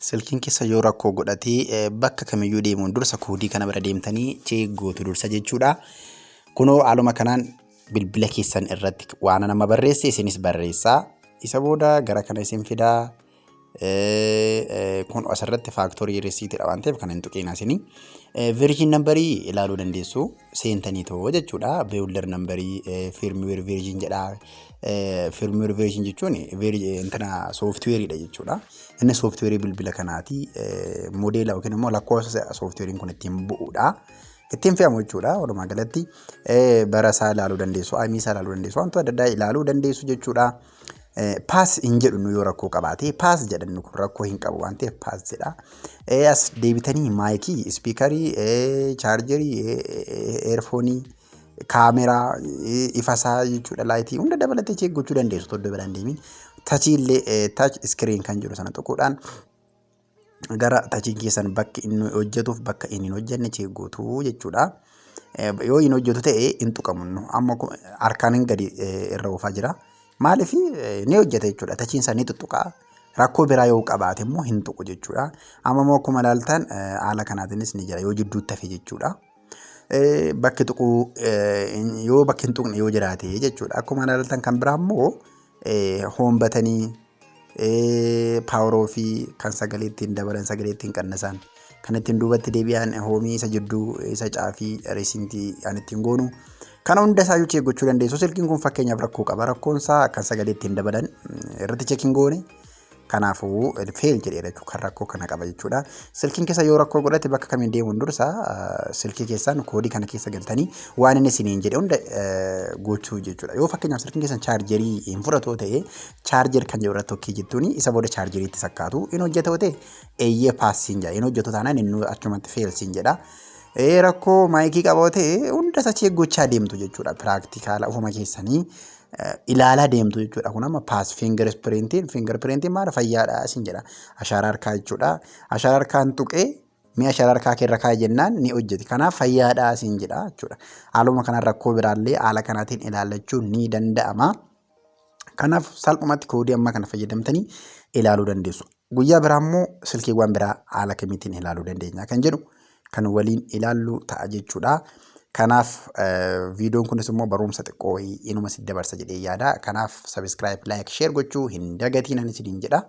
Silkiin keessa yoo rakkoo godhatee, bakka kamiyyuu deemuun dursa koodii kana bira deemtanii check gootu dursa jechuudha. Kunoo haaluma kanaan bilbila keessan irratti waan nama barreesse isinis barreessaa. Isa booda gara kana isin fidaa. Kun asirratti factory resetiidha waan ta'eef kana hin tuqiinaa isinii. Version numberii ilaaluu dandeessu seentanii too jechuudha. Build numberii, firmware version jedha. Firmware version jechuun intana softwareiidha jechuudha. Inni softwareii bilbila kanaati. Modeela yookiin immoo lakkoofsa softwareiin kun ittiin bu'uudha. Ittiin fe'amu jechuudha. Walumaa galatti bara isaa ilaaluu dandeessu, IMEI isaa ilaaluu dandeessu, wantoota adda addaa ilaaluu dandeessu jechuudha. Pass hin jedhu nu yoo rakkoo qabaate, pass jedhan kun rakkoo hin qabu waan ta'eef pass jedha. As deebitanii micii, speakerii, chargerii, earphoneii, kaameraa, ifa isaa jechuudha, lightii hunda dabalatee check gochuu dandeessu iddoo biraan deemin. Touchii illee, touch screen kan jedhu sana tuquudhaan gara touchiin keessan bakki inni hojjetuuf bakka inni hin hojjenne check gootu jechuudha. Yoo hin hojjetu ta'e hin tuqamu, amma harkaan gadi irra oofaa jira. Maaliif ni hojjeta jechuudha. Touchiin isaa ni tuttuqa. Rakkoo biraa yoo qabaate immoo hin tuqu jechuudha. Amma immoo akkuma ilaaltan haala kanaatiinis ni jira yoo jidduutti hafe jechuudha. Bakki tuquu yoo bakki hin tuqne yoo jiraate jechuudha. Akkuma ilaaltan kan biraa immoo home buttonii, power offii, kan sagalee ittiin dabalan, sagalee ittiin qannasan, kan ittiin duubatti deebi'an, homeii isa jidduu, isa caafii, resetii kan ittiin goonu. Kana hunda isaa check gochuu dandeessu. Silkiin kun fakkeenyaaf rakkoo qaba. Rakkoon isaa kan sagalee ittiin dabalan irratti check hin goone. Kanaafuu fail jedheera jechuudha. Kan rakkoo kana qaba jechuudha. Silkiin keessa yoo rakkoo godhate bakka kamiin deemuun dursa silkii keessaan koodii kana keessa galtanii waan inni isiniin jedhe hunda gochuu jechuudha. Yoo fakkeenyaaf silkiin keessan chargerii hin fudhatu ta'e, charger kan jedhu irratti okay jettuuni, isa booda chargeriitti sakkaatu. Hin hojjeta ta'e eeyyee passiin jedha. Hin hojjetu taanaan inni achumatti failsiin jedha. Rakkoo micii qaba ta'e hunda isa check gochaa deemtu jechuudha. Practicala ofuma keessanii ilaalaa deemtu jechuudha. Kun amma pass. Fingerprintiin maal fayyaadha isin jedha. Ashaaraa harkaa jechuudha. Ashaaraa harkaan tuqee mi'a ashaaraa harkaa keerra kaa'e jennaan ni hojjeti. Kanaaf fayyaadha isin jedha jechuudha. Haaluma kanaan rakkoo biraallee haala kanaatiin ilaallachuun ni danda'ama. Kanaaf salphumatti koodii ammaa kana fayyadamtanii ilaaluu dandeessu. Guyyaa biraa immoo silkiiwwan biraa haala kamiitiin ilaaluu dandeenya kan jedhu kan waliin ilaallu ta'a jechuudha. Kanaaf viidiyoon kunis immoo barumsa xiqqoo wayii inuma si dabarsa jedhee yaada. Kanaaf subscribe, like, share gochuu hin dagatiin ani isiniin jedha.